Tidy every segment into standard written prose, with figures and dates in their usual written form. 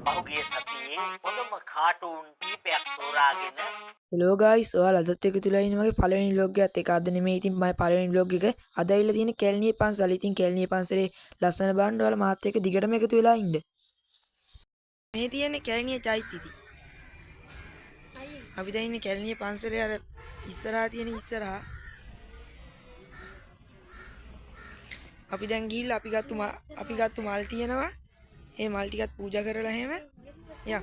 පහුගිය සතියේ හොඳම කාටූන් කීපයක් තෝරාගෙන හෙලෝ ගයිස්, ඔයාලා අදත් එකතු වෙලා ඉන්නේ මගේ පළවෙනි ව්ලොග් එකත් එක්ක. අද නෙමෙයි ඉතින් මගේ පළවෙනි ව්ලොග් එක. අද ඇවිල්ලා තියෙන්නේ කැලණිය පන්සල. ඉතින් කැලණිය පන්සලේ ලස්සන බලන්න ඔයාලා මාත් එක්ක දිගටම එකතු වෙලා ඉන්න. මේ තියෙන්නේ කැලණිය චෛත්‍ය ඉතින්. අපි දැන් ඉන්නේ කැලණිය පන්සලේ අර ඉස්සරහා තියෙන ඉස්සරහා. අපි දැන් ගිහිල්ලා අපි ගත්තු මල් තියෙනවා. ඒ මල් ටිකත් පූජා කරලා එහෙම යා.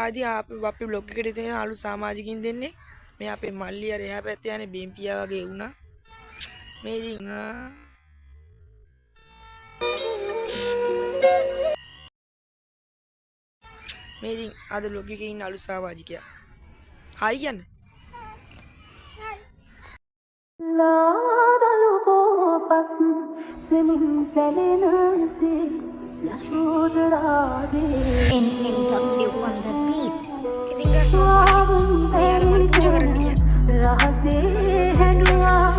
ඉතින් අපි බ්ලොග් එකට තියෙන අලුත් සමාජිකින් දෙන්නේ. මේ අපේ මල්ලි අර එහා පැත්තේ යන්නේ බෙම්පියා වගේ වුණා. මේ ඉතින් මේ ඉතින් අද බ්ලොග් එකේ ඉන්න අලුත් සමාජිකයා. හායි කියන්න. ලාදලු පොපත් සෙමින් සැලෙනසේ යශෝදරාගේ NMW on the beat. ඉතින් ගයිස්, මම අර මල් පූජා කරන්න ගියා. රහසේ හැඬුවා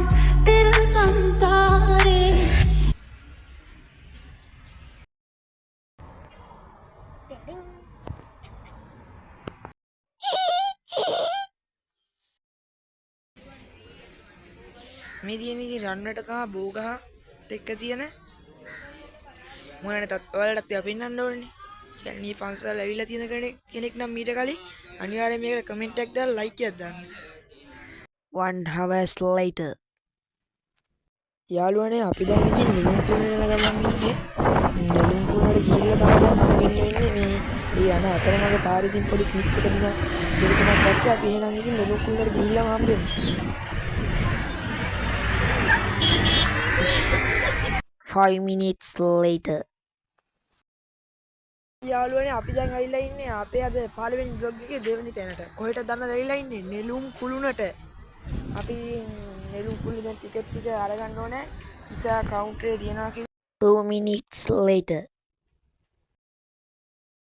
පෙර සංසාරේ. මේ තියෙන ඉතින් රන්නට තමයි බෝගහ එක්ක තියෙන මොනනේ තත් ඔයාලටත් ඒවා පෙන්වන්න ඕනනේ. කැලණිය පන්සල ඇවිල්ලා තියෙන කෙනෙක් නම් මීට කලින් අනිවාර්යයෙන් මේකට කමෙන්ට් එකක් දාලා ලයික් එකක් දාන්න. 1 hours later. යාළුවනේ, අපි දැන් ඉතින් නෙළුම් කුළුණ යන ගමන් ඉන්නේ. නෙළුම් කුළුණට ගිහිල්ලා තමයි දැන් හම්බෙන්න වෙන්නේ. මේ ඒ යන අතරමඟ පාරේ ඉතින් පොඩි ක්ලිප් එක දුන්නා. දෙක තුනක් ගත්තා. අපි එහෙනම් ඉතින් නෙළුම් කුළුණට ගිහිල්ලාම හම්බෙමු. 5 minutes later. යාළුවනේ, අපි දැන් ඇවිල්ලා ඉන්නේ අපේ අද පළවෙනි බ්ලොග් එකේ දෙවෙනි තැනට. කොහෙටද දන්නවද ඇවිල්ලා ඉන්නේ? නෙළුම් කුළුණට. අපි නෙළුම් කුළුණ දැන් ටිකට් ටික අරගන්න ඕනේ. ඉස්සරහ කවුන්ටරේ තියනවා කියලා. 2 minutes later.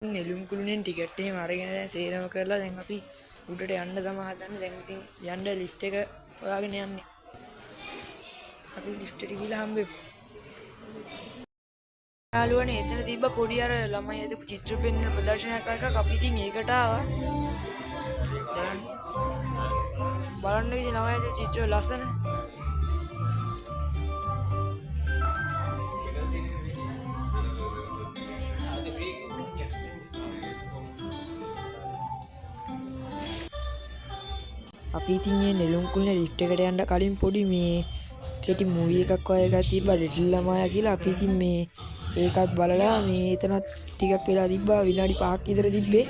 නෙළුම් කුළුණෙන් ටිකට් එහෙම අරගෙන දැන් සේරම කරලා දැන් අපි උඩට යන්න තමයි හදන්නේ. දැන් ඉතින් යන්න ලිෆ්ට් එක හොයාගෙන යන්නේ. අපි ලිෆ්ට් එකට ගිහලා හම්බෙමු. යාළුවනේ, එතන තිබ්බ පොඩි අර ළමයි හදපු චිත්‍ර පෙන්වන ප්‍රදර්ශනයක් වගේ එකක්. අපි ඉතින් ඒකට ආවා. දැන් බලන්න ඉතින් ළමයි හදපු චිත්‍ර ලස්සන. අපි ඉතින් මේ නෙළුම් කුළුණේ ලිෆ්ට් එකට යන්න කලින් පොඩි මේ කෙටි මූවි එකක් වගේ එකක් තිබ්බා ලිටල් ළමයා කියලා. අපි ඉතින් මේ ඒකත් බලලා මේ එතනත් ටිකක් වෙලා තිබ්බා, විනාඩි 5ක් විතර තිබ්බේ.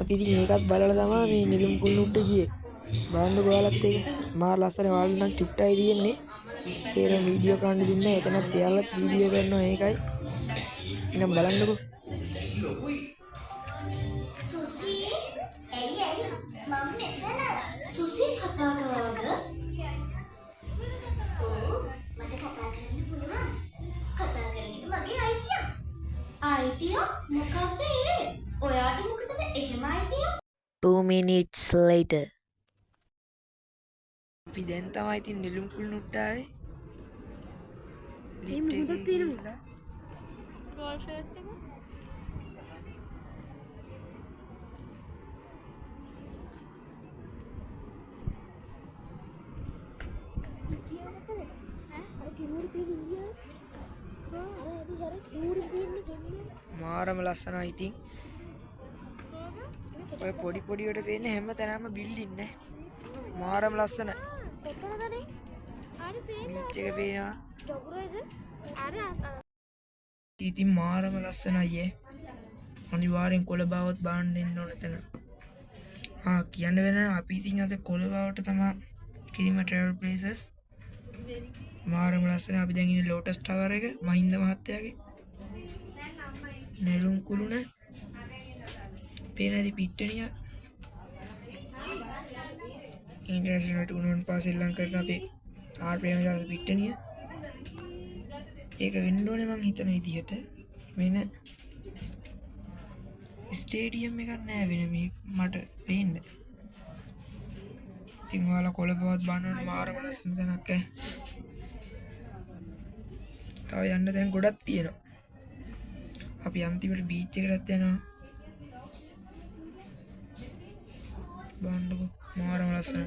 අපි ඉතින් ඒකත් බලලා තමයි මේ නෙළුම් කුළුණ උඩට ගියේ. බලන්නකෝ ඔයාලත් ඒක මාර ලස්සන. ඔයාලට නම් චුට්ටයි තියෙන්නේ. සේරම වීඩියෝ කරන්න දුන්නේ. එතනත් එයාලත් වීඩියෝ කරනවා ඒකයි. එහෙනම් බලන්නකෝ. සුසි, ඇයි ඇයි මං මෙතන. සුසි කතා කරාද? ඔව්, මට කතා කරන්න පුළුවන්. කතා කරන එක මගේ අයිතියක්. අයිතියක්? මොකක්ද ඒ? ඔයාට මොකටද එහෙම අයිතියක්? 2 minutes later. අපි දැන් තමයි ඉතින් නෙළුම් කුළුණ උඩට ආවේ. මේ ලිෆ්ට් මුහුදක් එකේ තියෙනවා. ගිහිල්ලා. ගෝල් ෆේස් එක. මාරම ලස්සනයි ඉතින්. ඔය පොඩි පොඩි වට පේන්නේ හැම තැනම බිල්ඩින් නේ. මාරම ලස්සනයි. බීච් එක පේනවා. ඉතින් මාරම ලස්සනයි ඈ. අනිවාර්යෙන් කොළඹවත් බලන්න එන්න ඕන එතන. කියන්න වෙන අපි ඉතින් අද කොළඹවට තමා කිරිම ට්‍රැවල් ප්ලේසස්. මාරම ලස්සනයි. අපි දැන් ඉන්නේ ලෝටස් ටවර් එක මහින්ද මහත්තයාගේ. නෙළුම් කුළුණ පේන ඇති පිට්ටනිය. ඉන්ටර්නැෂනල් ටූර්නමන්ට් පාස් සෙල්ලම් කරන අපේ ආර් ප්‍රේමදාස පිට්ටනිය. ඒක වෙන්න ඕනේ මං හිතන විදිහට. වෙන ස්ටේඩියම් එකක් නෑ වෙන මේ මට පේන්න. ඉතින් ඔයාලා කොළඹවත් බලන්න ඕනේ, මාරම ලස්සන තැනක් ඈ. තව යන්න තැන් ගොඩක් තියෙනවා. අපි අන්තිමට බීච් එකටත් යනවා. බලන්නකෝ මාරම ලස්සනයි.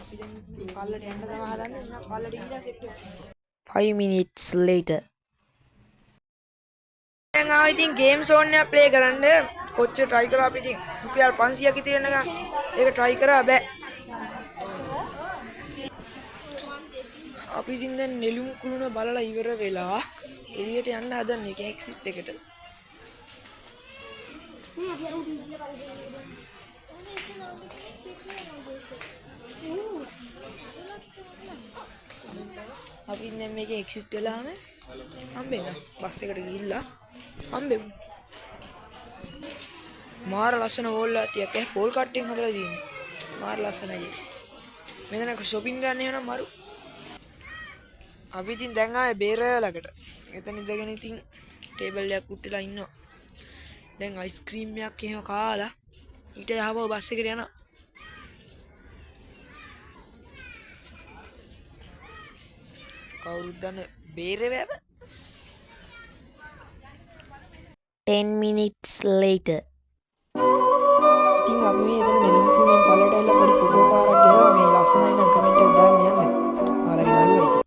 අපි දැන් ඉතින් පල්ලට යන්න තමයි හදන්නේ. එහෙනම් පල්ලට ගිහලා සෙට් වෙමු. 5 minutes later. දැන් ආවා ඉතින් ගේම් සෝන් එකක් ප්ලේ කරන්න. කොච්චර try කරා අපි ඉතින් රුපියල් 500ක් ඉතිරි වෙනකන් ඒක try කරා බෑ. අපි ඉතින් දැන් නෙළුම් කුළුණ බලලා ඉවර වෙලා එළියට යන්න හදන්නේ. ඒක එක්සිට් එකට. අපි දැන් මේකේ එක්සිට් වෙලාම හම්බෙන්න බස් එකට ගිහිල්ලා හම්බෙමු. මාර ලස්සන වෝල් ටිකක් ඈ පෝල් කට්ටියෙන් හදලා තියෙන්නේ. මාර ලස්සනයි. මෙතන ෂොපින් ගන්න එහෙම නම් මරු. අපි ඉතින් දැන් ආවේ බේරවලකට. එතන ඉඳගෙන ඉතින් ටේබල් එකක් උඩටලා ඉන්නවා. දැන් අයිස්ක්‍රීම් එකක් එහෙම කාලා ඊට යහපව බස් එකට යනවා. කවුරුත් දන්න බේරවැව. 10 minutes later. ඉතින් අපි මේ එතන නෙළුම් කුළුණෙන් පල්ලට ඇවිල්ලා පොඩි ෆොටෝ පාරක් ගැහුවා. මේ ලස්සනයි නම් කමෙන්ට් එකක් දාගෙන යන්න. ඔයාලගේ නළුවා ඉතින්.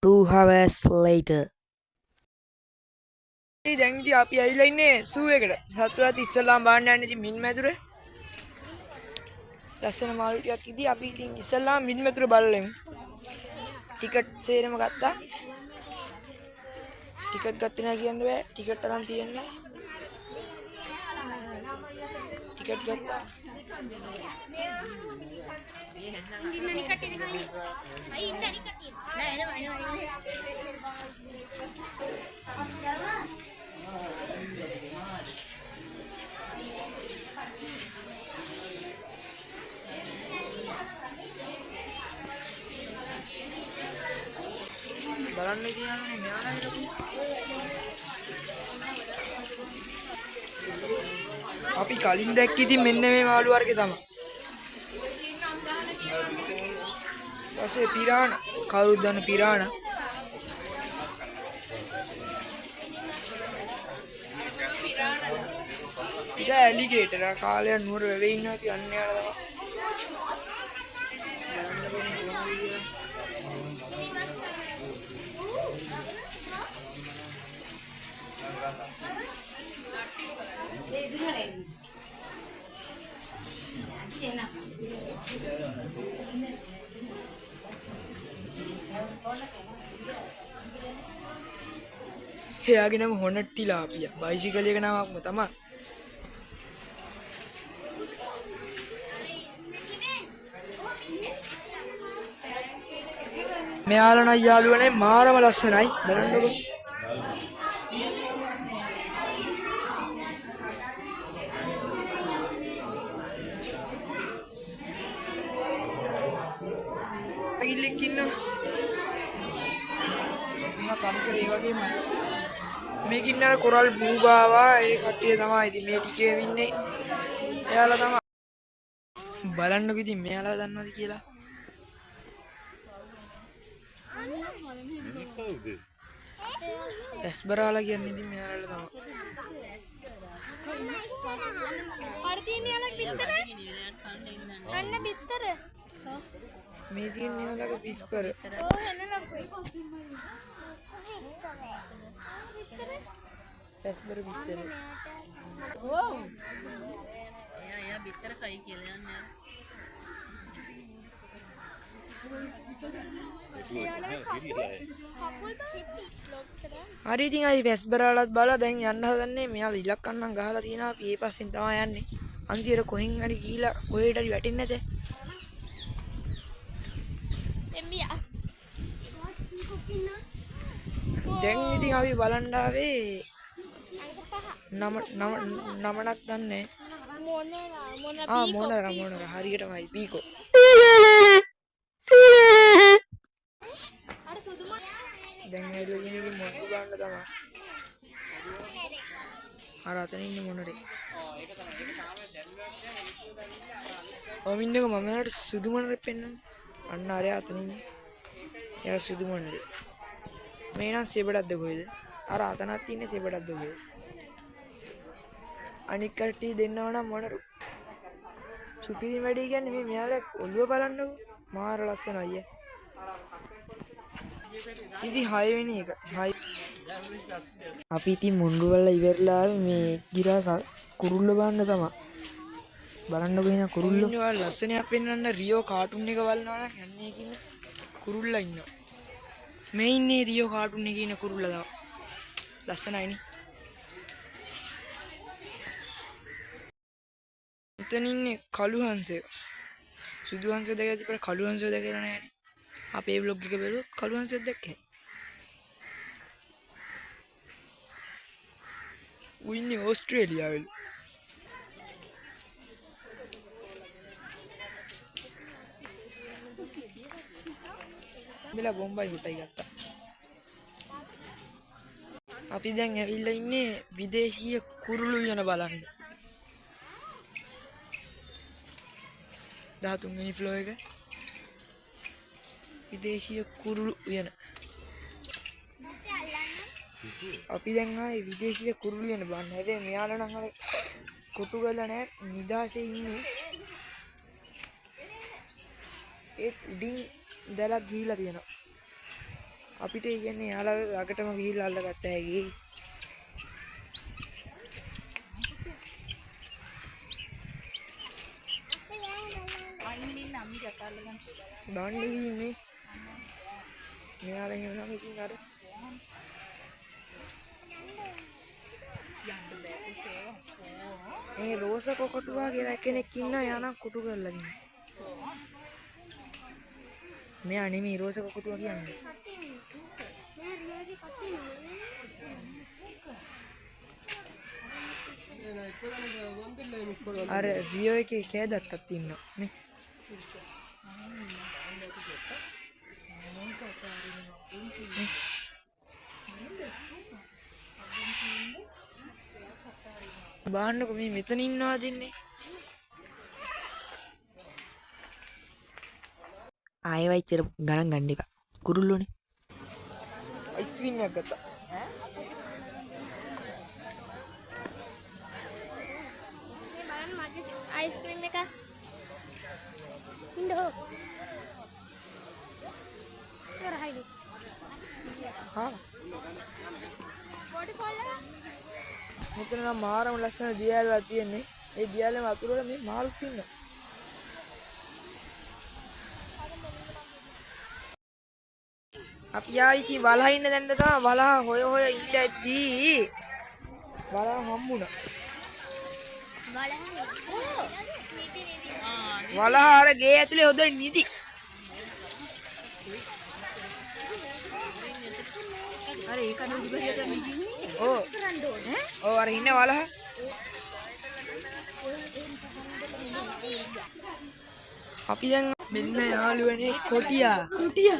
2 hours later. ඉතින් දැන් ඉතින් අපි ඇවිල්ලා ඉන්නේ සූ එකට. සතුටාත් ඉස්සෙල්ලාම බලන්න යන්නේ ඉතින් මින් මැදුර. ලස්සන මාළු ටිකක් ඉතින් අපි ඉතින් ඉස්සෙල්ලාම මින් මැදුර බලලා එමු. ටිකට් සේරම ගත්තා. ටිකට් ගත්තේ නෑ කියන්න බෑ. ටිකට් අරන් තියෙන්නේ. ටිකට් ගත්තා. බලන්න කියන්නේ මෙයාලා ලොකු. අපි කලින් දැක්ක ඉතින් මෙන්න මේ මාළු වර්ගේ තමයි. ඊපස්සේ පිරාණ කවුරුද දන්න පිරාණ. ඊට ඇලිගේටර් කාලයක් නුවර වැවේ ඉන්නවා ඉතින් අන්න යාලා තමයි. බලන්න කොහොමද කියලා. එයාගේ නම හොනට් තිලාපියා. බයිසිකල් එක නමක්ම තමයි. මෙයාලා නම් යාළුවනේ මාරම ලස්සනයි. බලන්නකෝ. අගිල්ලෙක් ඉන්නවා. මම තනිකර ඒ වගේම මේක ඉන්න අර කොරල් බූබාවා ඒ කට්ටිය තමයි ඉතින් මේ ටිකේම ඉන්නේ. එයාලා තමයි. බලන්නකෝ ඉතින් මෙයාලා දන්නවද කියලා. ඇස්බරාලා කියන්නේ ඉතින් මෙයාලට තමයි. අර තියෙන යාළුවා බිත්තර. අන්න බිත්තර. මේ තියෙන යාළුවාගේ පිස්පර. ඔව් එන්න ලොකුයි. ඇස්බර බිත්තර. එයා බිත්තර කයි කියලා යන්නේ. හරි ඉතින් අපි පැස්බරාලත් බලලා දැන් යන්න හදන්නේ. මෙයාලා ඉලක්කම් නම් ගහලා තියෙනවා. අපි ඒ පස්සෙන් තමයි යන්නේ. අන්තිමට කොහෙන් හරි ගිහිලා කොහෙට හරි වැටෙන්නේ නැතේ. දැන් ඉතින් අපි බලන්න ආවේ නම නම නමනක් දන්නේ. ආ මොනර මොනර හරියටමයි පීකෝ. දැන් ඇවිල්ලා තියෙන ඉතින් මොනරු බලන්න තමයි. අර අතන ඉන්නේ මොනරේ. ඔම ඉන්නකෝ මම එයාලට සුදු මොනරේ පෙන්නන්න. අන්න අරයා අතන ඉන්නේ. එයා සුදු මොනරේ. මේ නම් සෙබඩක්ද කොහෙද? අර අතනත් ඉන්නේ සෙබඩක්ද කොහෙද? අනික් කට්ටිය දෙන්නව නම් මොනරු. සුපිරි වැඩේ කියන්නේ මේ මෙයාලා ඔළුව බලන්නකෝ. මාර ලස්සන අයියා. ඉතින් 6 වෙනි එක. 6 අපි ඉතින් මුන්ඩු වල ඉවරලා ආවේ මේ ගිරා කුරුල්ල බලන්න තමයි. බලන්නකෝ එහෙනම් කුරුල්ලෝ. ඉන්නවා ලස්සනයක් පෙන්වන්න රියෝ කාටුන් එක බලනවා නම් යන්නේ කියන කුරුල්ලා ඉන්නවා. මේ ඉන්නේ රියෝ කාටුන් එකේ ඉන්න කුරුල්ලා තමයි. ලස්සනයිනේ. එතන ඉන්නේ කළු හංසය. සුදු හංසය දැකලා තිබ්බට කළු හංසය දැකලා නෑනේ. අපේ බ්ලොග් එක බැලුවොත් කළු හංසයක් දැක්කේ. ඌ ඉන්නේ ඕස්ට්‍රේලියාවෙලු. මෙලා බොම්බයි මුටයි ගත්තා. අපි දැන් ඇවිල්ලා ඉන්නේ විදේශීය කුරුළු යන බලන්න. 13 වෙනි ෆ්ලෝ එක විදේශීය කුරුළු යන. අපි දැන් ආයේ විදේශීය කුරුළු යන බලන්න. හැබැයි මෙයාලා නම් අර කොටු කරලා නෑ, නිදාසේ ඉන්නේ. ඒත් උඩින් දැලක් ගිහිලා තියෙනවා. අපිට ඒ කියන්නේ එයාලා ළඟටම ගිහිල්ලා අල්ලගත්ත හැකි. බලන්න ඉතින් මේ මෙයාලා එහෙම නම් ඉතින් අර මේ රෝස කොකටුවා කියලා කෙනෙක් ඉන්නවා. එයා නම් කොටු කරලා ඉන්නේ. මෙයා නෙමෙයි රෝස කොකටුවා කියන්නේ. අර රියෝ එකේ කෑදත්තක් ඉන්නවා නේ. බලන්නකෝ මේ මෙතන ඉන්නවා දෙන්නේ. ආයෙ වයිචර ගණන් ගන්න එපා. කුරුල්ලෝනේ. අයිස්ක්‍රීම් එකක් ගත්තා. මේ බලන්න මගේ අයිස්ක්‍රීම් එක. ඉන්නෝ. ඉවරයි. හා. පොඩි පොල්ල. මෙතන නම් මාරම ලස්සන දියැලක් තියෙන්නේ. ඒ දියැලේ වතුර වල මේ මාළුත් ඉන්නවා. අපි ආයි ඉතින් වලහා ඉන්න දැන්න තමයි වලහා හොය හොය ඉන්න ඇද්දී වලහා හම්බුණා. වලහා අර ගේ ඇතුලේ හොඳට නිදි. අර ඒක අර උඩට නිදින්නේ. ඔව්. ඔව් අර ඉන්න වලහා. අපි දැන් මෙන්න යාළුවනේ කොටියා. කොටියා.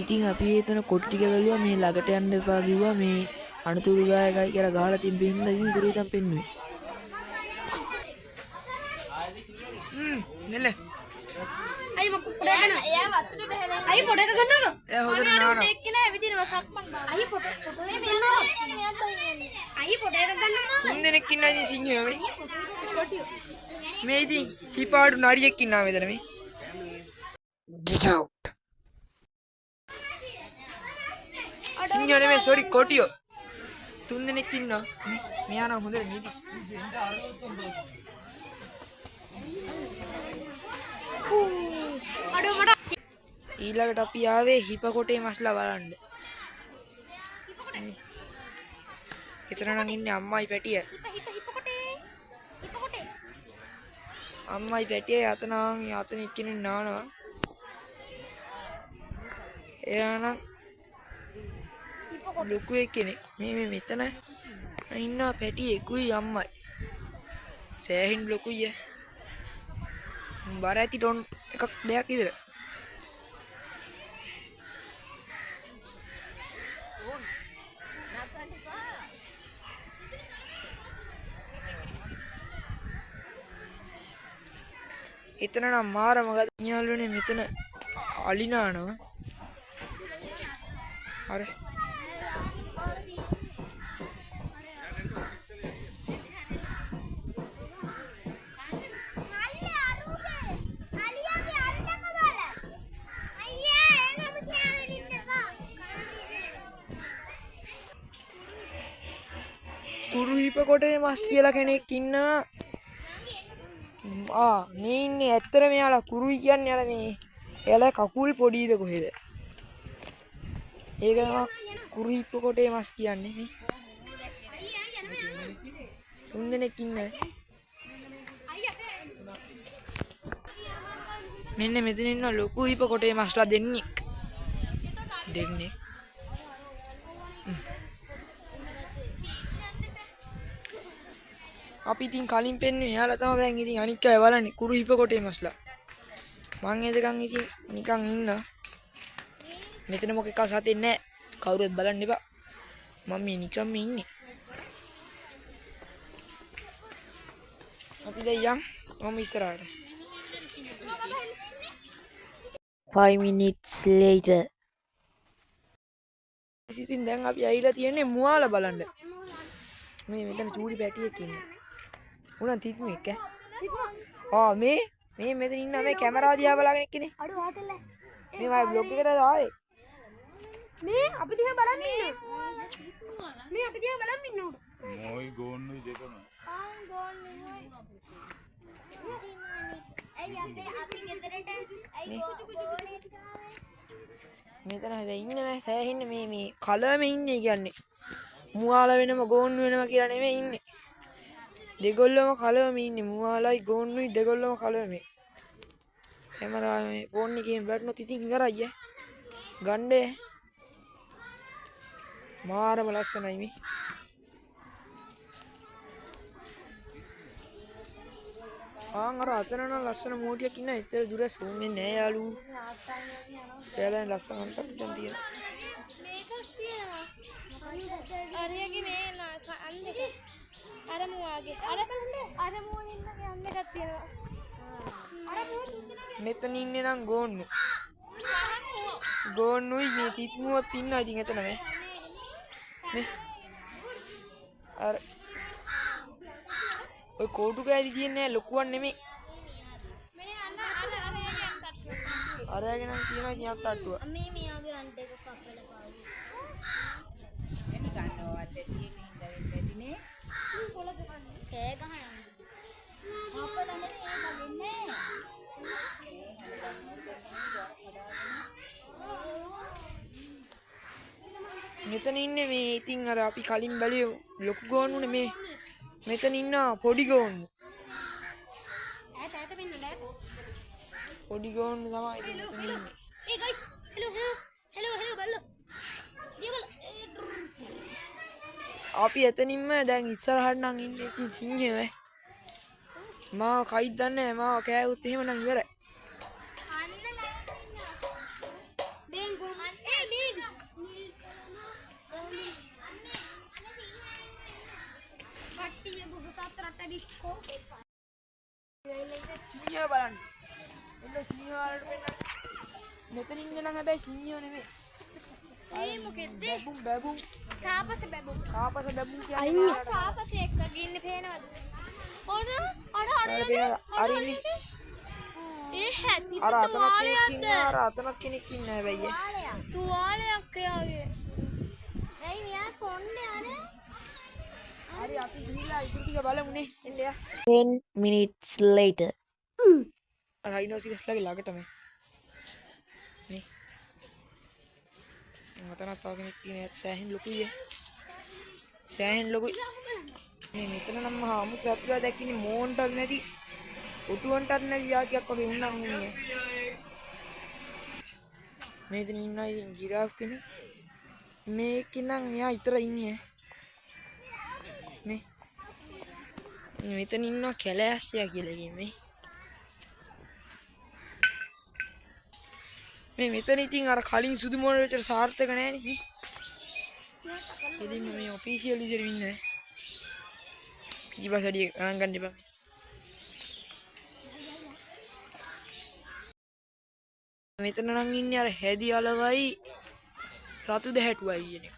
ඉතින් අපි එතන කොටි ටික බැලුවා. මේ ළඟට යන්න එපා කිව්වා. මේ අනතුරුදායකයි කියලා ගහලා තිබ්බ හින්දා ඉතින් දුර ඉඳන් පෙන්නුවේ. නෙල. අයි මොකක් පොඩ ගන්න. එයා වතුරේ බහැලා. අයි පොඩ එක ගන්නකෝ. එයා හොඳට නානවා. එක්කෙනා ඇවිදිනවා සක්මන් බාන. අයි පොඩ පොඩ මේ අයි පොඩ එක ගන්නකෝ. තුන් දෙනෙක් ඉන්නවා ඉතින් සිංහයෝ මේ. මේ ඉතින් හිපාඩු නරියෙක් ඉන්නවා මෙතන මේ. Get out. සිංහයෝ නෙමෙයි සෝරි කොටියෝ. තුන් දෙනෙක් ඉන්නවා. මේ මෙයා නම් හොඳට නිදි. අඩෝ මට ඊළඟට අපි ආවේ හිප කොටේ මස්ලා බලන්න. එතන නම් ඉන්නේ අම්මයි පැටියයි. හිප හිප කොටේ. හිප කොටේ. අම්මයි පැටියයි අතන ආන් අතන එක්කෙනෙක් නානවා. එයා නම් ලොකු එක්කෙනෙක්. මේ මේ මෙතන ඉන්නවා පැටියෙකුයි අම්මයි. සෑහෙන ලොකුයි ඈ. බර ඇති ටොන් එකක් දෙයක් විතර. එතන නම් මාරම ගත යාළුවනේ මෙතන අලිනානවා. අර කුරුහිප කොටේ මස් කියලා කෙනෙක් ඉන්නවා. ආ මේ ඉන්නේ ඇත්තට මෙයාලා කුරුයි කියන්නේ අර මේ එයාලා කකුල් පොඩිද කොහෙද? ඒක තමයි කුරුහිප කොටේ මස් කියන්නේ මේ. තුන් දෙනෙක් ඉන්නේ. මෙන්න මෙතන ඉන්න ලොකු හිප කොටේ මස්ලා දෙන්නෙක්. දෙන්නෙක්. අපි ඉතින් කලින් පෙන්නුවේ එයාලා තමයි දැන් ඉතින් අනික් අය බලන්නේ කුරු හිප කොටේ මස්ලා. මං එතකන් ඉතින් නිකන් ඉන්න. මෙතන මොකෙක් සතෙන්නේ නැහැ. කවුරුවත් බලන්න එපා. මම මේ නිකන් මේ ඉන්නේ. අපි දැන් යන් මම ඉස්සරහට. 5 minutes later. ඉතින් දැන් අපි ඇවිල්ලා තියෙන්නේ මුවාලා බලන්න. මේ මෙතන චූටි පැටියෙක් ඉන්නේ. උනන් තිත්මුවෙක් ඈ. ආ මේ මේ මෙතන ඉන්න මේ කැමරාව දිහා බලාගෙන එක්කනේ. අඩු වාතෙල්ල. මේ මගේ බ්ලොග් එකට ආවේ. මේ අපි දිහා බලන් ඉන්න. මේ අපි දිහා බලන් ඉන්න උඩ. මොයි ගෝන්නු දෙකම. ආ ගෝන්නු. ඇයි අපේ අපි ගෙදරට ඇයි ගෝණෙක් ආවේ? මෙතන හැබැයි ඉන්න මෑ සෑහෙන්න මේ මේ කලම ඉන්නේ කියන්නේ. මුවාලා වෙනම ගෝන්නු වෙනම කියලා නෙමෙයි ඉන්නේ. දෙගොල්ලොම කලවම ඉන්නේ. මුවාලයි ගෝන්නුයි දෙගොල්ලොම කලවම. කැමරාව මේ ෆෝන් එකෙන් වැටුනොත් ඉතින් ඉවරයි ඈ. ගණ්ඩේ මාරම ලස්සනයි මේ. ආන් අර අතන නම් ලස්සන මෝටියක් ඉන්නා. එච්චර දුර සූම් වෙන්නේ නෑ යාළුවෝ. එයාලා ලස්සන අන්තක් දැන් තියෙනවා. මේකක් තියෙනවා. අරයාගේ මේ අන් දෙක. අර මුවාගේ. අර අර මුව දෙන්නගේ අන් දෙකක් තියෙනවා. අර මුව තුන් දෙනාගේ. මෙතන ඉන්නේ නම් ගෝන්නු. ගෝන්නුයි මේ තිත් මුවත් ඉන්නවා ඉතින් එතන මේ. මේ අර ඔය කෝටු කෑලි තියෙන්නේ නෑ ලොකුවක් නෙමෙයි. මේ අන්න අර අරයාගේ අන් තට්ටුව. අරයාගේ නම් තියෙනවා ඉතින් අත් තට්ටුව. මේ මෙයාගේ අන් දෙක කපලා පාවු. කෑ ගහනවා. මෙතන ඉන්නේ මේ ඉතින් අර අපි කලින් බැලුවේ ලොකු ගෝනුනේ මේ. මෙතන ඉන්න පොඩි ගෝනු. ඈත ඈත පෙන්නන්න ඈත. පොඩි ගෝනු තමයි ඉතින් මෙතන ඉන්නේ. ඒ guys hello hello hello hello බලන්න. දිහා බලන්න. අපි එතනින්ම දැන් ඉස්සරහට නම් ඉන්නේ ඉතින් සිංහයෝ ඈ. මාව කයිද දන්නේ නැහැ. මාව කෑවොත් එහෙම නම් ඉවරයි. අන්න ලයින් ඉන්නවා. බෙන් ගොම් ඒ මේ කට්ටිය බුසතත් රට බිස්කෝ. සිංහයෝ බලන්න. එන්න සිංහයෝ වලට පෙන්නන්න. මෙතන ඉන්නේ නම් හැබැයි සිංහයෝ නෙමෙයි. මේ මොකෙද්ද? බැබුම් බැබුම් තාපස බැබුම්. තාපස බැබුම් කියන්නේ තාපස එක්ක ගින්න පේනවද? ඔර අර අර අර පේනවද? අර ඉන්නේ. ඒ හැටි අර අතනක් කෙනෙක් ඉන්නවා අර අතනක් කෙනෙක් ඉන්නවා හැබැයි ඈ. තුවාලයක් එයාගේ. ඇයි මෙයා කොණ්ඩේ අර හරි අපි ගිහිල්ලා ඉතුරු ටික බලමු නේ. එන්න යා. 10 minutes later. රයිනෝසිරස් ලගේ ළඟටම නේ. අතනක් තව කෙනෙක් තියෙන එයාත් සෑහෙන ලොකුයි ඈ. සෑහෙන ලොකුයි. මේ මෙතන නම් මහා අමු සත්වයා දැක්කිනේ මෝන්ටත් නැති ඔටුවන්ටත් නැති જાතියක් වගේ උන්නම් ඉන්නේ. මෙතන ඉන්නවා ඉතින් ජිරාෆ් කෙනෙක්. මේකේ නම් එයා විතර ඉන්නේ. මේ මෙතන ඉන්නවා කැලෑස්සියා කියලා කියන්නේ. මේ මෙතන ඉතින් අර කලින් සුදු මොන විතර සාර්ථක නෑනේ මේ. ඉතින් මේ ඔෆිෂියල් විදියට ඉන්නේ. පිටිපස්ස වැඩි ගණන් ගන්න එපා. මෙතන නම් ඉන්නේ අර හැදි අලවයි රතු දැහැටුවයි කියන එක.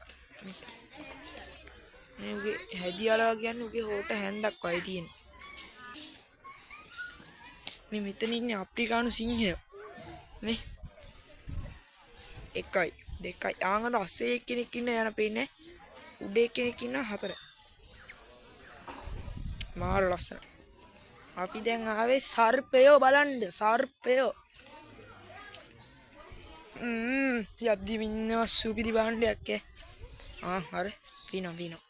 මේ උගේ හැදි අලව කියන්නේ උගේ හොට හැන්දක් වගේ තියෙන. මේ මෙතන ඉන්නේ අප්‍රිකානු සිංහයෝ. මේ 1යි 2යි ආංගන අස්සේ එක්කෙනෙක් ඉන්න යන පේන්නේ. උඩ එක්කෙනෙක් ඉන්න 4. මාර ලස්සන. අපි දැන් ආවේ සර්පයෝ බලන්න. සර්පයෝ. යද්දි ඉන්නවා සුපිරි භාණ්ඩයක් ඈ. ආ හරි. පීනවා පීනවා.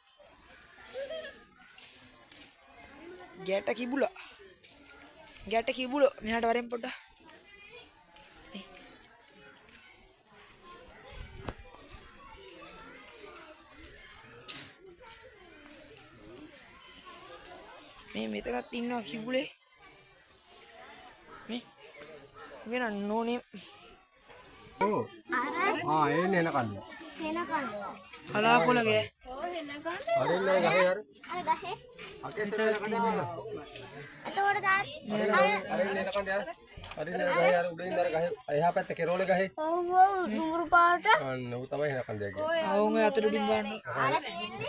ගැට කිඹුලා. ගැට කිඹුලෝ මෙහාට වරෙන් පොඩ්ඩක්. මේ මෙතනත් ඉන්නවා කිඹුලේ. මේ උගේ නම් නෝනේ. ඔව්. ආ එන්නේ එන කන්න. එන කන්න. හලාකොළ ගෑ. ඔව් එන කන්න. අර ගහේ අර. අර ගහේ. අකේ සෙන කන්න ඉන්න. එතකොට තාත් අර එන කන්න අර. අර එන ගහේ අර උඩින් අර ගහේ එහා පැත්තේ කෙරෝලේ ගහේ. ඔව් ඔව් දුඹුරු පාට. අන්න ඌ තමයි එන කන්න කියන්නේ. ආ උන් ඔය අතට උඩින් බලන්න.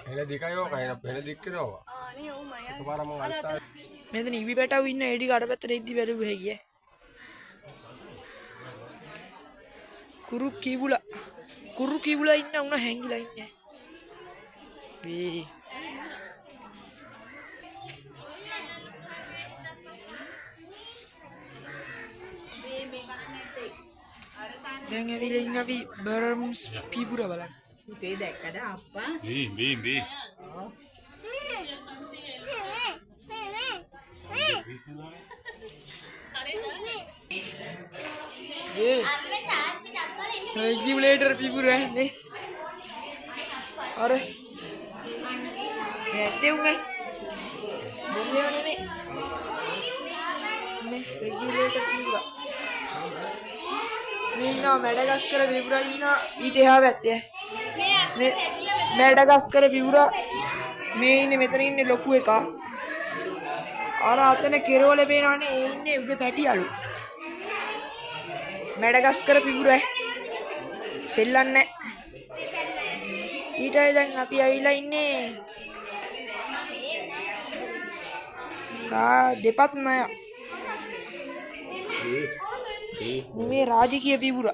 හෙන දිකයි ඕක හෙන හෙන දික්කද ඕක. ආ නේ ඔව් මය. එකපාර මං අල්සා මෙතන ඉබි පැටව් ඉන්න ඒ ටික අර පැත්තට ඉද්දි බැලුව හැකියි. කුරු කිඹුලා කුරු කිඹුලා ඉන්න උණ හැංගිලා ඉන්නේ. මේ දැන් ඇවිල්ලා ඉන්න අපි බර්ම්ස් පිපුර බලන්න. පුතේ දැක්කද අප්පා? බී බී බී. ඒ රෙගියුලේටර් පිපුර නේ. අර ඇත්තේ උන්ගේ බොම්බේ නෙමෙයි. මේ රෙගියුලේටර් පිපුර. මේ ඉන්නවා මැඩගස්කර පිපුරා ඉන්නවා ඊට එහා පැත්තේ. මේ මැඩගස්කර පිපුරා මේ ඉන්නේ මෙතන ඉන්නේ ලොකු එකා. අර අතන කෙරෝලේ පේනවනේ ඒ ඉන්නේ උගේ පැටියලු. මැඩගස්කර පිපුර සෙල්ලම් නැහැ. ඊට දැන් අපි ඇවිල්ලා ඉන්නේ දෙපත් ණය. මේ රාජකීය පිපුර.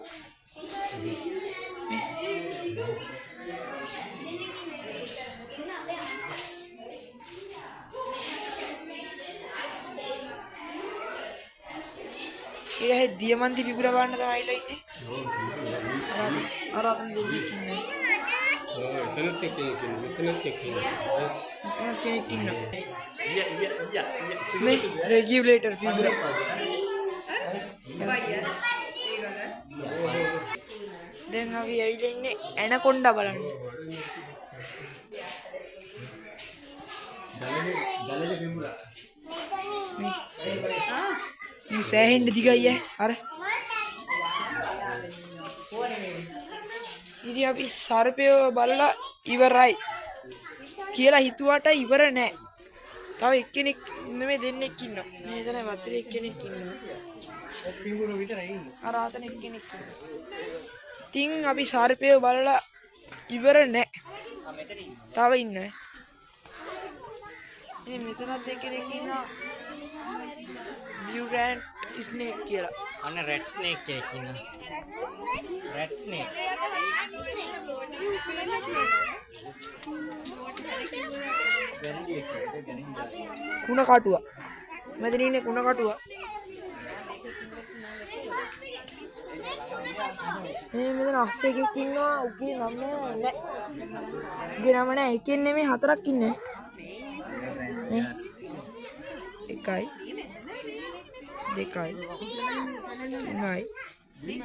ඊට දියමන්ති පිපුර බලන්න තමයි ඇවිල්ලා ඉන්නේ. අර අතන දෙන්නෙක් ඉන්නේ. ඔව් එතනත් එක්කෙනෙක් ඉන්නේ. මෙතනත් එක්කෙනෙක් ඉන්නේ. එතනත් කෙනෙක් ඉන්නවා. මේ රෙගියුලේටර් පිපුර. දැන් අපි ඇවිල්ලා ඉන්නේ ඇනකොන්ඩා බලන්න. දලේ පිපුර. මේ සෑහෙන්න දිගයි ඈ අර. ඉතින් අපි සර්පයෝ බලලා ඉවරයි කියලා හිතුවට ඉවර නෑ. තව එක්කෙනෙක් නෙමෙයි දෙන්නෙක් ඉන්නවා. මේ එතන වතුරේ එක්කෙනෙක් ඉන්නවා. පිඹුර විතරයි ඉන්නේ. අර අතන එක්කෙනෙක් ඉන්නවා. ඉතින් අපි සර්පයෝ බලලා ඉවර නෑ. තව ඉන්නේ. ඉතින් මෙතනත් එක්කෙනෙක් ඉන්නවා. මියුටන්ට් ස්නේක් කියලා. අන්න රැට් ස්නේක් කෙනෙක් ඉන්නවා. Rat snake. කුණ කටුව. මෙතන ඉන්නේ කුණ කටුව. මේ මෙතන අස්ස එකෙක් ඉන්නවා. උගේ නම නෑ. උගේ නම නෑ. එකෙන් නෙමෙයි හතරක් ඉන්නේ. නේ. 1යි 2යි 3යි 4යි.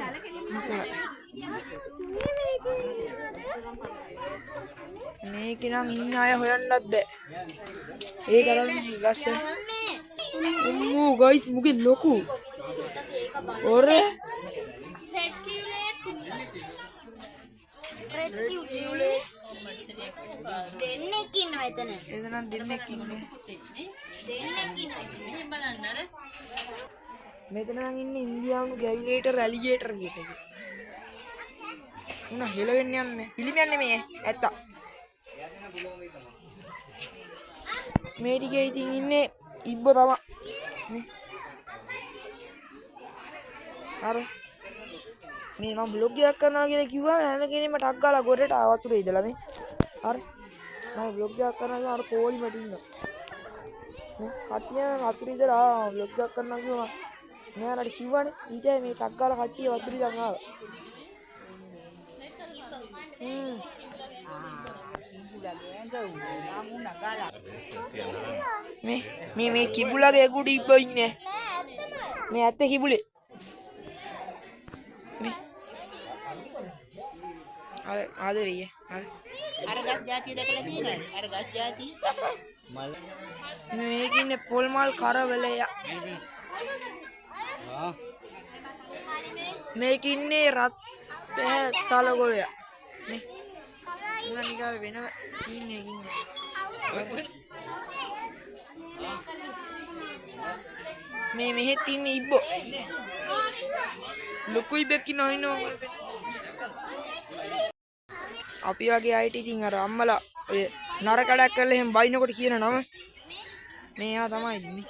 මේකේ නම් ඉන්න අය හොයන්නත් බෑ. ඒ තරම් මේ ගස්. අම්මෝ ගයිස් මුගේ ලොකු. ඔරේ දෙන්නෙක් ඉන්නවා එතන. එතන නම් දෙන්නෙක් ඉන්නේ. දෙන්නෙක් ඉන්නවා එතන. මෙතන නම් ඉන්නේ ඉන්දියානු ගැවිලේටර් ඇලිගේටර් කියන එක. උනා හෙලවෙන්න යන්නේ. පිළිමයක් නෙමෙයි ඇත්ත. මේ ටිකේ ඉතින් ඉන්නේ ඉබ්බ තමයි. නේ. අර මේ මම බ්ලොග් එකක් කරනවා කියලා කිව්වම හැම කෙනෙක්ම ටක් ගාලා ගොඩට ආ වතුරේ ඉඳලා මේ. අර මම බ්ලොග් එකක් කරනවා කියලා අර කෝලි මට ඉන්නවා. නේ කට්ටිය වතුරේ ඉඳලා ආ බ්ලොග් එකක් කරනවා කිව්වම මෙයාලට කිව්වනේ ඊට මේ ටක් ගාලා කට්ටිය වතුරේ ඉඳන් ආවා. මේ මේ මේ කිඹුලගේ ගුඩ ඉබ්බ ඉන්නේ. මේ ඇත්ත කිඹුලේ. මේ අර ආදරේ අර අර ගස් జాතිය දැකලා තියෙනවද? අර ගස් జాතිය මේක ඉන්නේ පොල් මල් කරවලය. මේක ඉන්නේ රත් පැහැ තලගොලය. මේ උනා නිකන් වෙනම සීන් එකක ඉන්නේ. මේ මෙහෙත් ඉන්නේ ඉබ්බෝ. ලොකු ඉබ්බෙක් ඉන්නවා ඉන්නවා. අපි වගේ අයට ඉතින් අර අම්මලා ඔය නරක වැඩක් කරලා එහෙම බයිනකොට කියන නම මේවා තමයි ඉතින් මේ.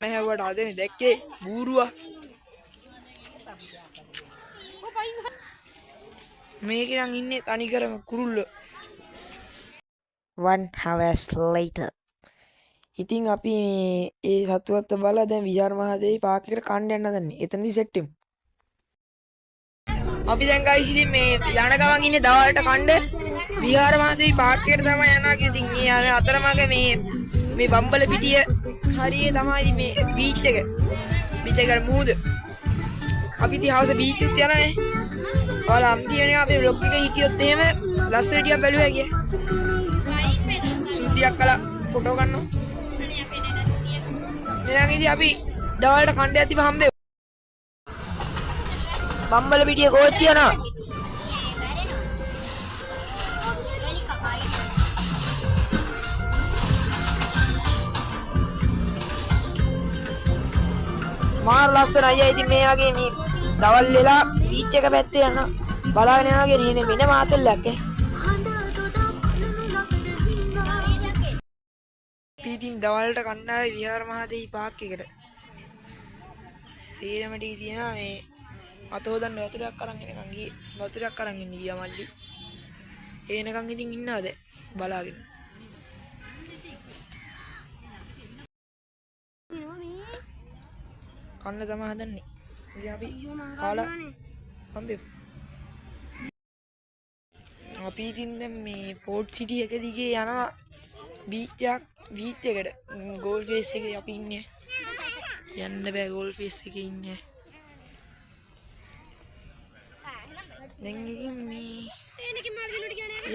මම අදනේ දැක්කේ බූරුවා. මේකේ නම් ඉන්නේ තනිකරම කුරුල්ලෝ. 1 hours later. ඉතින් අපි මේ ඒ සතුවත් බලලා දැන් විහාර මහදේවි පාක් එකට කන්න යන්න හදන්නේ. එතනදී සෙට් වෙමු. අපි දැන් ගයිස් ඉතින් මේ යන ගමන් ඉන්නේ දවල්ට කන්න විහාර මහදේවි පාක් එකට තමයි යනවා කිය. ඉතින් මේ යන අතරමඟ මේ මේ බම්බල පිටිය හරියේ තමයි ඉතින් මේ බීච් එක. බීච් එක අර මූද. අපි ඉතින් හවස බීච් උත් යනවා නේ. ඔයාලා අම්ති වෙන එක අපේ බ්ලොග් එකේ හිටියොත් එහෙම ලස්සන ටිකක් බැලුවා කිය. සුද්ධියක් කළා ෆොටෝ ගන්නවා. එහෙනම් ඉතින් අපි දවල්ට කණ්ඩ යද්දිම හම්බෙමු. බම්බල පිටිය කොහෙද තියනවා? මාර ලස්සන අයියා. ඉතින් මේ වගේ මේ දවල් වෙලා බීච් එක පැත්තේ යන බලාගෙන යනවා වගේ නේ වෙන මාතල්ලක් ඈ. අපි ඉතින් දවල්ට කන්න ආවේ විහාර මහදේවි පාක් එකට. තේරෙම ටික තියෙනවා මේ අත හොදන්න වතුරක් අරන් එනකන් ගියේ. වතුරක් අරන් එන්න ගියා මල්ලි. එනකන් ඉතින් ඉන්නවා දැන් බලාගෙන. කන්න තමයි හදන්නේ. ඉතින් අපි කාලා හම්බෙමු. අපි ඉතින් දැන් මේ පෝට් සිටි එක දිගේ යනවා බීච් එකක් බීච් එකට. ගෝල් ෆේස් එකේ අපි ඉන්නේ. යන්න බෑ ගෝල් ෆේස් එකේ ඉන්නේ. දැන් ඉතින් මේ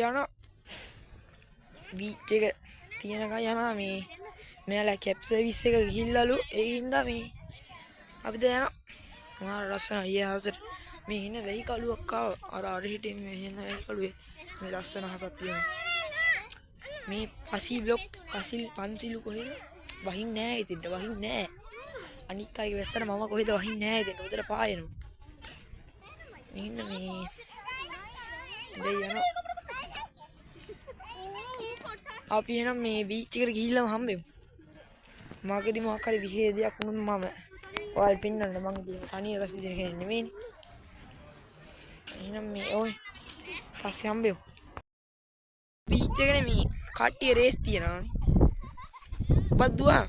යන බීච් එක තියෙනකන් යනවා මේ මෙයාලා කැබ් සර්විස් එක ගිහිල්ලාලු. ඒ හින්දා මේ අපි දැන් යනවා. මාර ලස්සන අයියා හවසට මේ ඉන්න වෙහි කළුවක් ආවා. අර අර හිටින් මේ ඉන්න වෙහි කළුවේ මේ ලස්සන හසක් තියෙනවා. මේ පසි බ්ලොක් පසිල් පන්සිලු කොහෙද වහින් නෑ ඉතින් වහින් නෑ. අනික් අයගේ වැස්සට මම කොහෙද වහින් නෑ ඉතින් උදේට පායනවා. ඉන්න මේ දැන් යනවා. අපි එහෙනම් මේ බීච් එකට ගිහිල්ලාම හම්බෙමු. මගදී මොකක් හරි විශේෂ දෙයක් වුණොත් මම ඔයාලා පෙන්නන්න. මං ඉතින් තනිය රස විඳින කෙනෙක් නෙමෙයිනේ. එහෙනම් මේ ඔය පස්සේ හම්බෙමු. බීච් එකනේ මේ කට්ටිය රේස් තියනවා. ඔබත් දුවා?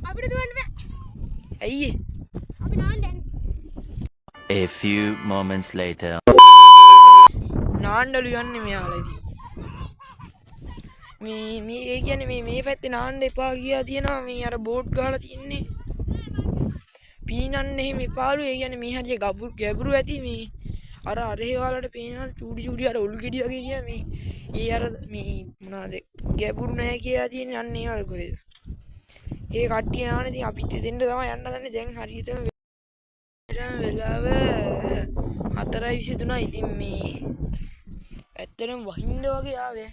අපිට දුවන්න බෑ. ඇයි ඒ? අපි නාන්න යන්නේ. A few moments later. නාන්නලු යන්නේ මෙයාලා ඉතින්. මේ මේ ඒ කියන්නේ මේ මේ පැත්තේ නාන්න එපා කියලා තියෙනවා. මේ අර බෝට් ගහලා තින්නේ පීනන්න එහෙම එපාලු. ඒ කියන්නේ මේ හරිය ගැඹුරු ඇති. මේ අර අරේ වලට පේනවා චූඩි චූඩි අර ඔලු ගෙඩි වගේ කියලා. මේ ඒ අර මේ මොනවාද ගැඹුරු නෑ කියලා තියෙන්නේ. අන්න ඒ වගේ කොහෙද ඒ කට්ටිය නාන. ඉතින් අපිත් එතෙන්ට තමයි යන්න හදන්නේ. දැන් හරියටම වෙලාව 4:23. ඉතින් මේ ඇත්තටම වහින්න වගේ ආවේ.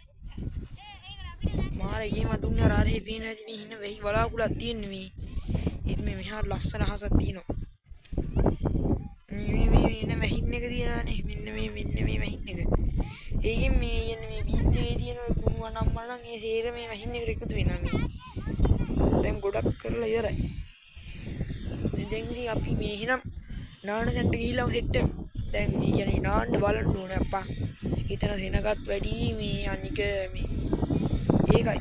මාර ගේම දුන්නේ අර අරේ පේන ඇති මේ හින වෙහි වලාකුළක් තියෙන්නේ මේ. ඉතින් මේ මෙහාට ලස්සන අහසක් තියෙනවා. මේ මේ මේ එන මැහින් එක තියෙනවානේ. මෙන්න මේ මෙන්න මේ මැහින් එක. ඒකෙන් මේ යන්නේ මේ බීච් එකේ තියෙන ඔය කුණු අනම්මනම් ඒ සේරම මේ මැහින් එකට එකතු වෙනවා මේ. දැන් ගොඩක් කරලා ඉවරයි. දැන් ඉතින් අපි මේ එහෙනම් නාන තැනට ගිහිල්ලාම සෙට් වෙමු. දැන් මේ කියන්නේ නාන්න බලන්න ඕනේ අප්පා. එතන සෙනගත් වැඩි මේ අනික මේ ඒකයි.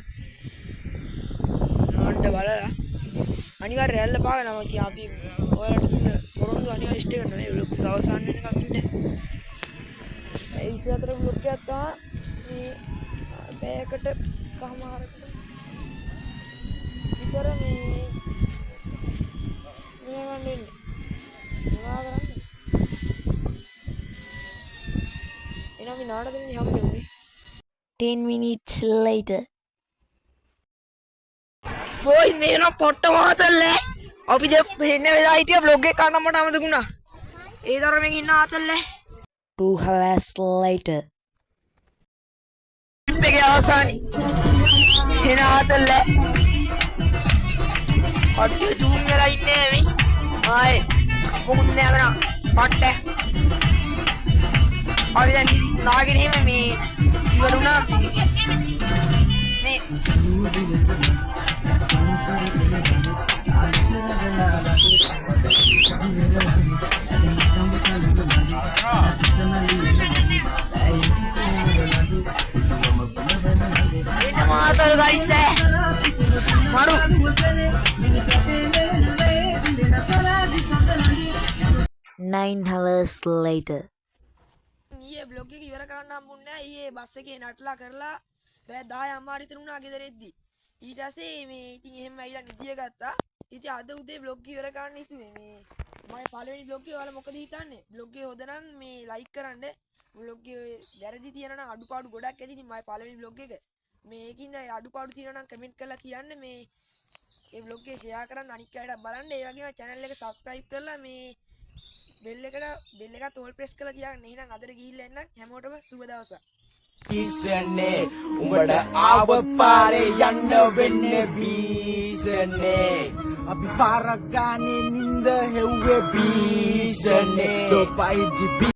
නාන්න බලලා අනිවාර්ය රැල්ල පාගනවා. ඉතින් අපි ඔයාලට දුන්න පොරොන්දු අනිවාර්ය ඉෂ්ට කරනවා. මේ ව්ලොග් එක අවසන් වෙනකන් ඉන්න. ඒ 24 ව්ලොග් එකක් තමයි මේ පැයකට කමාරකට විතර මේ මේ ගන්න ඉන්නේ. මොනවා කරන්නේ? එහෙනම් අපි නාන දෙන්නේ හම්බෙන්නේ. 10 minutes later. Boys මේ නම් පොට්ට මහතල්ලේ. අපි දැන් එන්න වෙලා හිටියා බ්ලොග් එක කරන්න මට අමතක වුණා. ඒ තරමෙන් ඉන්න ආතල්ලේ. 2 hours later. Trip එකේ අවසානයේ එන ආතල්ලේ. කට්ටිය zoom වෙලා ඉන්නේ මේ. ආයේ මොකුත් නෑ කරා. පට්ට. අපි දැන් නාගෙන එහෙම මේ ඉවර වුණා. මේ එන්න මාතල් ගයිස් මරු. 9 hours later. ඊයේ බ්ලොග් එක ඉවර කරන්න හම්බුන්නේ නෑ. ඊයේ බස් එකේ නටලා කරලා රෑ 10 අමාරු විතර වුණා ගෙදර එද්දි. ඊට පස්සේ මේ ඉතින් එහෙම ඇවිල්ලා නිදිය ගත්තා. ඉතින් අද උදේ බ්ලොග් ඉවර කරන්න හිතුවේ. මේ මගේ පළවෙනි බ්ලොග් එක ඔයාලා මොකද හිතන්නේ? බ්ලොග් එක හොඳ නම් මේ ලයික් කරන්න. බ්ලොග් එකේ වැරදි තියෙනවා නම් අඩුපාඩු ගොඩක් ඇති. ඉතින් මගේ පළවෙනි බ්ලොග් එක මේකින්ද ඒ අඩුපාඩු තියෙනවා නම් කමෙන්ට් කරලා කියන්න. මේ ඒ බ්ලොග් එක ෂෙයා කරන්න අනික් අයටත් බලන්න. ඒ වගේම චැනල් එක සබ්ස්ක්‍රයිබ් කරලා මේ බෙල් එකට බෙල් එකත් ඕල් ප්‍රෙස් කරලා තියාගන්න. එහෙනම් අදට ගිහිල්ලා එන්නම්. හැමෝටම සුබ දවසක්. බීසනේ උඹට ආව පාරේ යන්න වෙන්නේ බීසනේ. අපි පාරක් ගානේ නින්ද හෙව්වේ බීසනේ. ලොපයිදි.